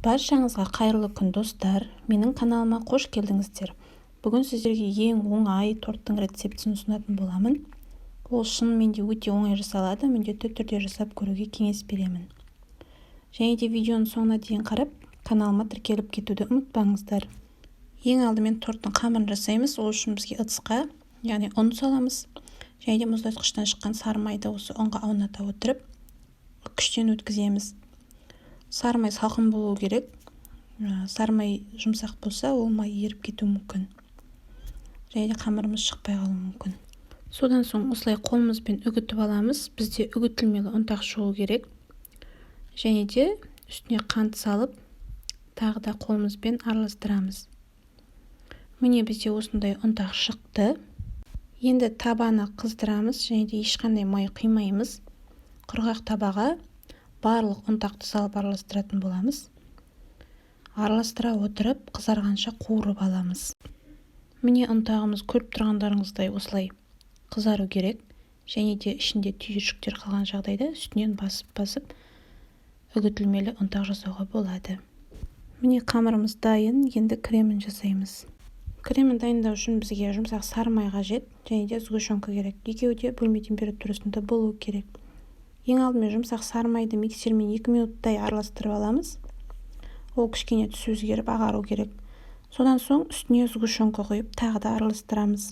Баршаңызға қайырлы күн, достар! Менің каналыма қош келдіңіздер! Бүгін сіздерге ең оңай торттың рецептісін ұсынатын боламын. Ол шынымен де өте оңай жасалады, міндетті түрде жасап көруге кеңес беремін. Және де видеоның соңына дейін қарап, каналыма тіркеліп кетуді ұмытпаңыздар. Ең алдымен торттың қамырын жасаймыз. Ол үшін бізге ыдысқа, яғни ұн саламыз. Және де мұздатқыштан шыққан сары майды осы ұнға ауната отырып, үккіштен өткіземіз. Сары май салқын болу керек. Сары май жұмсақ болса, ол май еріп кетуі мүмкін. Және де қамырымыз шықпай қалуы мүмкін. Содан соң осылай қолымызбен үгітіп аламыз. Бізде үгітілмелі ұнтақ шығу керек. Және де үстіне қант салып, тағы да қолымызбен араластырамыз. Міне, бізде осындай ұнтақ шықты. Енді табаны қыздырамыз және де ешқандай май құймаймыз. Құрғақ табаға барлық ұнтақты салып араластыратын боламыз. Араластыра отырып, қызарғанша қуырып аламыз. Міне, ұнтағымыз көріп тұрғандарыңыздай осылай қызару керек. Және де ішінде түйіршіктер қалған жағдайда үстінен басып-басып үгітілмелі ұнтақ жасауға болады. Міне, қамырымыз дайын, енді кремін жасаймыз. Кремін дайындау үшін бізге жұмсақ сары май қажет және де сгущенка керек. Екеуі де бөлме температурасында болуы керек. Ең алдымен жұмсақ сары майды миксермен 2 минуттай араластырып аламыз. Ол кішкене түсі өзгеріп ағару керек. Содан соң үстіне сгущенка құйып, тағы да араластырамыз.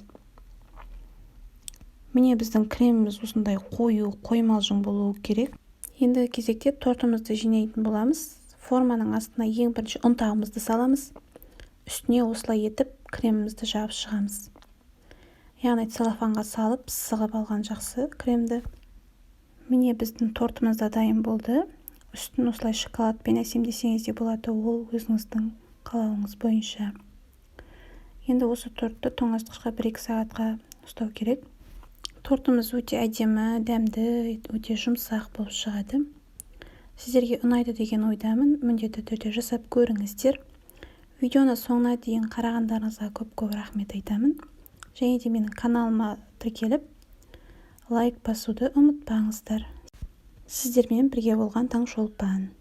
Міне, біздің креміміз осындай қою, қоймалжың болуы керек. Енді кезекте тортымызды жинайтын боламыз. Форманың астына ең бірінші ұнтағымызды саламыз. Үстіне осылай етіп кремімізді жабып шығамыз. Яғни целлофанға салып, сығып алған жақсы кремді. Міне, біздің тортымыз да дайын болды. Үстін осылай шоколадпен әсемдесеңіз де болады, ол өзіңіздің қалауыңыз бойынша. Енді осы тортты тоңазытқышқа 1-2 сағатқа ұстау керек. Тортымыз өте әдемі, дәмді, өте жұмсақ болып шығады. Сіздерге ұнайды деген ойдамын. Міндетті түрде жасап көріңіздер. Видеоны соңына дейін қарағандарыңызға көп-көп рахмет айтамын. Және де менің каналыма тіркеліп, лайк басуды ұмытпаңыздар. Сіздермен бірге болған Таңшолпан.